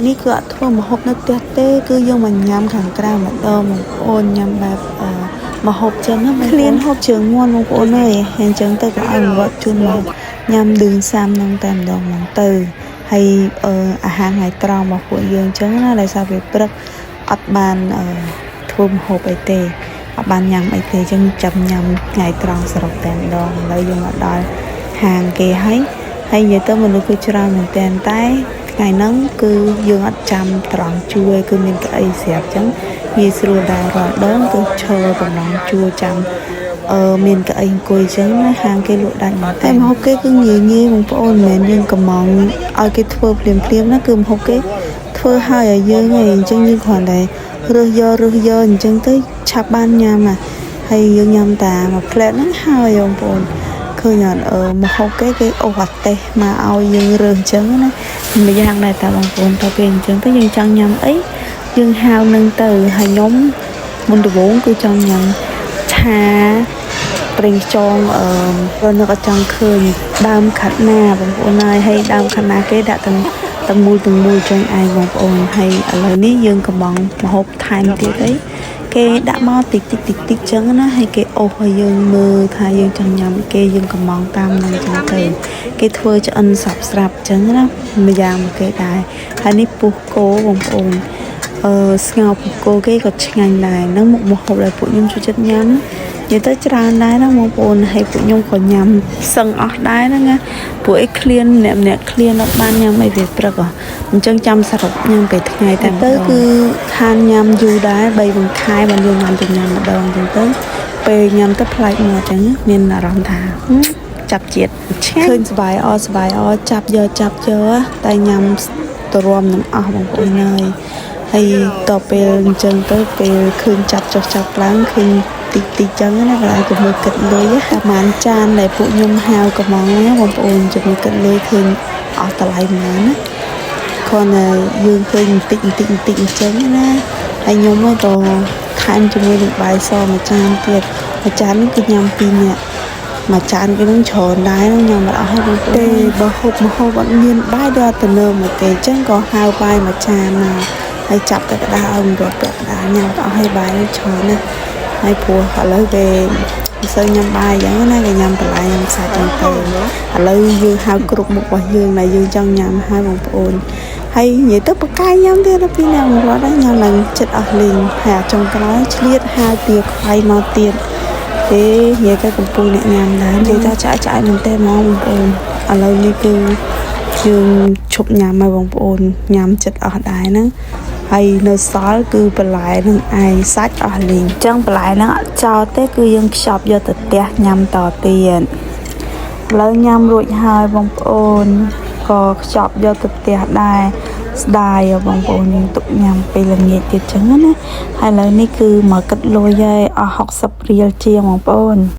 នេះគឺអត់ធ្វើម្ហូបនៅផ្ទះទេគឺយើងមកញ៉ាំខាងក្រៅម្ដងបងប្អូនញ៉ាំបែបអឺម្ហូបចឹងណាបងប្អូនហូបជើងមាន់បងប្អូនអើយហើយអញ្ចឹងទៅក៏ឲ្យមកវត្តជូនមកញ៉ាំឌឿងសាមនឹងតែម្ដងហ្មងទៅហើយអឺអាហារថ្ងៃត្រង់របស់ពួកយើងចឹងណាដោយសារវាព្រឹកអត់បានអឺធ្វើម្ហូបអីទេអត់បានញ៉ាំអីទេចឹងចាំញ៉ាំថ្ងៃត្រង់សរុបតែម្ដងឥឡូវយើងមកដល់ហាងគេហើយហើយនិយាយទៅមនុស្សគឺច្រើនមែនទែនតែថ្ងៃហ្នឹងគឺយើងអត់ចាំត្រង់ជួរគឺមានកៅអីស្រាប់ចឹងងាយស្រួលដែររាល់ដងគឺឈរកំឡងជួរចាំអឺមានកៅអីអង្គុយចឹងណាហាងគេលក់ដាច់មែនតែម្ហូបគេគឺងាយងាយបងប្អូនមិនមែនយើងកំងឲ្យគេធ្វើភ្លាមភ្លាមណាគឺម្ហូបគេធ្វើឲ្យឲ្យយើងឯងអញ្ចឹងយើងគ្រាន់តែរើសយករើសយកអញ្ចឹងទៅឆាប់បានញ៉ាំអាហើយយើងញ៉ាំតាមួយផ្លែតហ្នឹងហើយបងប្អូនឃើញអត់អឺម្ហូបគេគេអូសអាតេសមកឲ្យយើងរើសអញ្ចឹងណាម្យ៉ាងដែរតាបងប្អូនទៅពេលអញ្ចឹងទៅយើងចង់ញ៉ាំអីយើងហៅនឹងទៅហើយខ្ញុំមុនដំបូងគឺចង់ញ៉ាំឆាប្រេងខ្យងអឺព្រោះនឹកអត់ចង់ឃើញដើមខាត់ណាបងប្អូនហើយហើយដើមខាត់ណាគេដាក់ទាំងទាំងមូលទាំងមូលចឹងឯងបងប្អូនហើយឥឡូវនេះយើងកំងម្ហូបថែមទៀតអីគេដាក់មកតិចតិចតិចតិចចឹងណាហើយគេអូសឲ្យយើងមើលថាយើងចង់ញ៉ាំគេយើងកំងតាមនឹងចឹងទៅគេធ្វើឆ្អិនសព្វស្រាប់ចឹងណាម្យ៉ាងមកគេដែរហើយនេះពុះគោបងប្អូនអឺស្ងោរពុះគោគេក៏ឆ្ងាញ់ដែរនឹងមុខម្ហូបដែលពួកខ្ញុំចូលចិត្តញ៉ាំនិយាយទៅច្រើនដែរណាបងប្អូនហើយពួកខ្ញុំក៏ញ៉ាំសឹងអស់ដែរហ្នឹងណាពួកអីឃ្លានម្នាក់ម្នាក់ឃ្លានអត់បានញ៉ាំអីវាព្រឹកអញ្ចឹងចាំសរុបញ៉ាំពេលថ្ងៃតែទៅគឺខានញ៉ាំយូរដែរ3 4ខែបានយើងបានទៅញ៉ាំម្ដងអញ្ចឹងទៅពេលញ៉ាំទៅប្លែកមកអញ្ចឹងមានអារម្មណ៍ថាចាប់ជាតិឆ្ងាញ់ឃើញសបាយអសបាយអចាប់យកចាប់យកតែញ៉ាំទៅរំនឹងអស់បងប្អូនហើយហើយតពេលអញ្ចឹងទៅពេលឃើញចាប់ចុះចាប់ឡើងឃើញតិចតិចចឹងណាកន្លែងក៏មើលគិតលុយតែប្រហែលចានដែលពួកខ្ញុំហៅកំងណាបងប្អូនជំនួយគិតលុយឃើញអស់តម្លៃប៉ុន្មានណាគ្រាន់តែយើងឃើញបន្តិចបន្តិចបន្តិចអញ្ចឹងណាហើយខ្ញុំក៏ថែមជាមួយនឹងបាយសមួយចានទៀតមួយចាននេះគឺញ៉ាំពីរនាក់មួយចានគេនឹងច្រើនដែរញ៉ាំអត់អស់ហើយបងប្អូនទេបើហូបម្ហូបអត់មានបាយដល់ទៅនៅមកទេអញ្ចឹងក៏ហៅបាយមួយចានមកហើយចាប់តែក្តារឲ្យរត់ពាក់ក្តារញ៉ាំអត់អស់ហើយបាយនេះច្រើនណាស់ហើយព្រោះឥឡូវគេមិនសូវញ៉ាំបាយអញ្ចឹងណាគេញ៉ាំបន្លែញ៉ាំសាច់ចឹងទៅឥឡូវយើងហៅគ្រប់មុខរបស់យើងដែលយើងចង់ញ៉ាំហើយបងប្អូនហើយនិយាយទៅបកាយញ៉ាំទៀតដល់ពីអ្នករត់ញ៉ាំឡើងចិត្តអស់លីងហើយអាចុងក្រោយឆ្លៀតហៅទាខ្វៃមកទៀតទេនិយាយទៅកំពុងអ្នកញ៉ាំដែរនិយាយថាចាក់ចាក់មែនទេហ្មងបងប្អូនឥឡូវនេះគឺយើងឈប់ញ៉ាំហើយបងប្អូនញ៉ាំចិត្តអស់ដែរហ្នឹងហើយនៅសល់គឺបន្លែនឹងឯងសាច់អស់លីងអញ្ចឹងបន្លែហ្នឹងអត់ចោលទេគឺយើងខ្ចប់យកទៅផ្ទះញ៉ាំតទៀតឥឡូវញ៉ាំរួចហើយបងប្អូនក៏ខ្ចប់យកទៅផ្ទះដែរស្ដាយបងប្អូនយើងទុកញ៉ាំពេលល្ងាចទៀតចឹងណាហើយឥឡូវនេះគឺមកគិតលុយហើយអស់60រៀលជាងបងប្អូន។